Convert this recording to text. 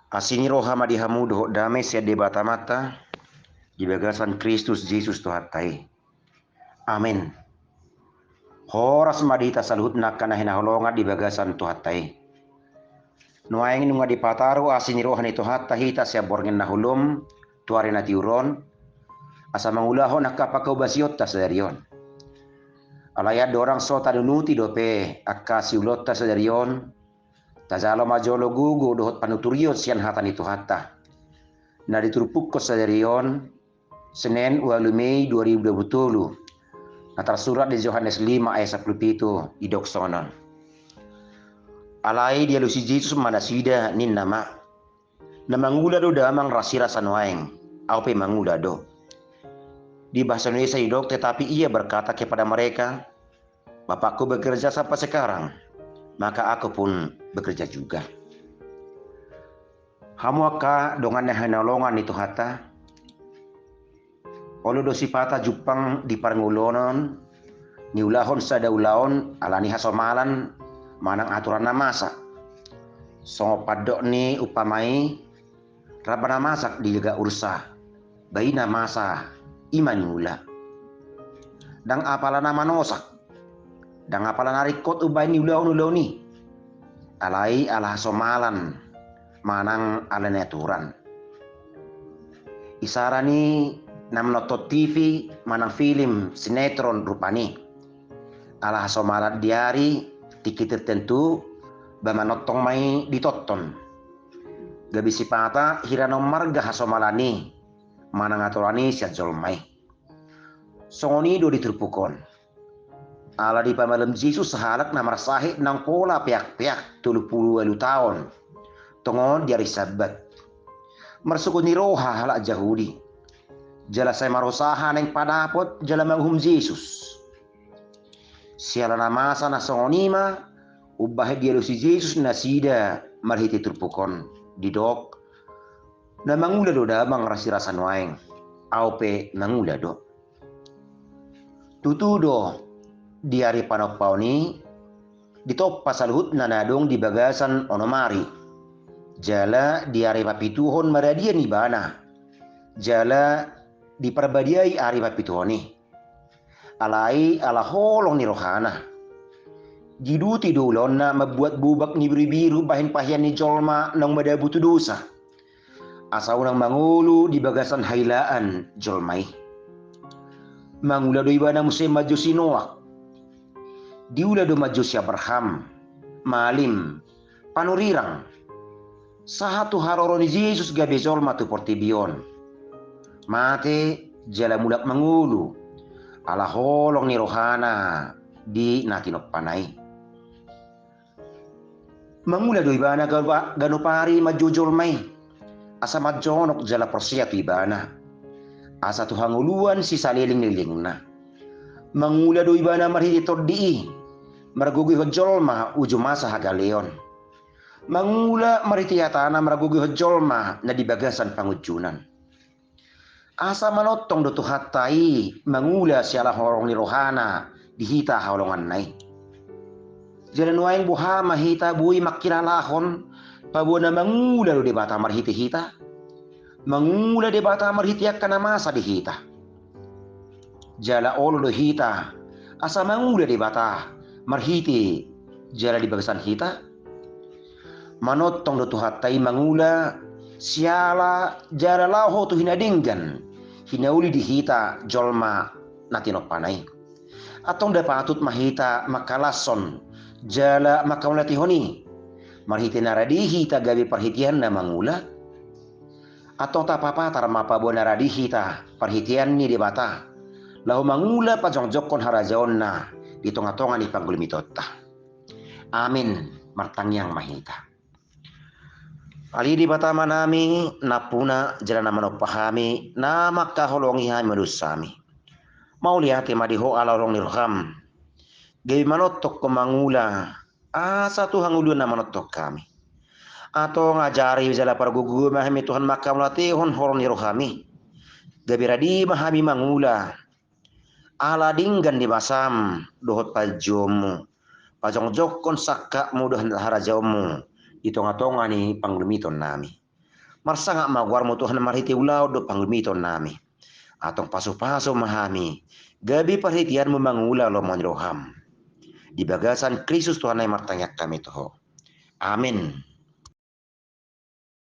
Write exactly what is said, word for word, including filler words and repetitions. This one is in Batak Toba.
Asi ni roha ma di hamu dohot dame sian Debata Amanta di bagasan Kristus Jesus Tuhanta i. Amen. Horas ma di hita saluhutna angka na hinaholongan di bagasan Tuhanta i. Nuaeng nunga dipataru asi ni roha ni Tuhanta hita sian borngin na holom tu ari na tiur on, asa mangulahon angka pangkobasionta sadari on. Alai andorang so tanunuti dope angka siulonta sadari on, tajalo ma jolo gogo dohot panuturion sian hata ni Tuhanta na diturpukkon sadari on, Senen, ualu Mei dua ribu dua puluh tolu, na tarsurat di Johannes lima ayat sampulu pitu, didok songon on. Alai dialusi Jesus ma nasida, ninna ma: Na mangula do damang rasirasa nuaeng, au pe mangula do. Di bahasa Indonesia didok, tetapi ia berkata kepada mereka, Bapakku bekerja sampai sekarang, maka aku pun bekerja juga. Hamu angka dongan na hinaholongan ni Tuhanta, olo do sipata jumpang di parngoluon on niulahon sada ulaon alani hasomalan manang aturan na masa. Songon pandok ni umpama i, ramba na masak dijaga ursa, bahi na masa i ma niula. Ndang apala na manosak, ndang apala na ringkot umbahen niulahon ulaon i, alai ala hasomalan manang ala ni aturan. Isara ni na manonton T V manang film, sinetron rupani, ala hasomalan di ari tingki tertentu, ba manongtong ma i ditonton. Gabe sipata hira na ummarga hasomalan i manang aturan i sian jolma i. Songon i do di turpuk on. Ala dipamalum Jesus sahalak na marsahit naung pola peakpeak tolu pulu ualu taon, tongon di ari Sabbat. Marsogot ni roha halak Jahudi, jala sai marusaha naeng padapot jala manguhum Jesus. Siala na masa na songon i ma umbahen dialusi Jesus nasida marhite turpuk on, didok: Na mangula do damang rasirasa nuaeng, au pe mangula do. Tutu do, di ari panompaon i ditompa saluhutna na adong di bagasan onom ari, jala di ari papituhon maradian ibana, jala diparbadiai ari papituhon i. Alai ala holong ni rohana, diuduti do ulaonna mambuat bobak ni birubiru bahen pahean ni jolma naung madabu tu dosa, asa unang mangolu di bagasan hailaan jolma i. Mangula do ibana muse manjou si Noak. Diula do manjou si Abraham, malim, panurirang, sahat tu haroro ni Jesus gabe jolma tu portibi on. Mate jala mulak mangolu ala holong ni rohana di na tinompana i. Mangula do ibana ganup-, ganup ari manjou jolma i, asa manjonok jala porsea tu ibana, asa tu hangoluan sisaleleng ni lelengna. Mangula do ibana marhite tondi i, margogoihon jolma uju masa hagaleon. Mangula marhite hatana margogoihon jolma na di bagasan pangunjunan. Asa manongtong do Tuhanta i mangula siala holong ni rohana di hita haholonganna i. Jala nuaeng boha ma hita boi mangkilalahon paboa na mangula do Debata marhite hita? Mangula Debata marhite angka na masa di hita. Jala olo do hita asa mangula Debata marhite jala di bagasan hita? Manongtong do Tuhanta i mangula siala jala laho tu hinadenggan hinauli di hita jolma na tinompana i. Antong nda patut ma hita mangkalashon jala mangkamauliatehon i marhite na radi hita gabe parhitean na mangula? Antong tapapatar ma paboa na radi hita parhitean ni Debata laho mangula pajongjongkon harajaonna di tongatonga ni panggolumitonta. Amin. Martangiang ma hita. Ale Debata Amanami, nampuna jala na manompa hami, na mangkaholongi hami manusami. Mauliate ma di Ho ala holong ni roham, gabe manongtong Ho mangula asa tu hangoluan na manongtong hami. Antong ajari jala pargogoi ma hami Tuhan mangkamauliatehon holong ni rohami, gabe radi ma hami mangula ala denggan ni basam dohot panjouonmu, pajongjongkon sangkapmu dohot harajaonmu di tongatonga ni panggolumitonnami. Marsangap ma goarmu Tuhan marhite ulaon dohot pangulitan nami. Antong pasupasu ma hami gabe parhiteanmu mangula lomo ni roham. Di bagasan Kristus Tuhan nami martangiang hami tu Ho. Amin.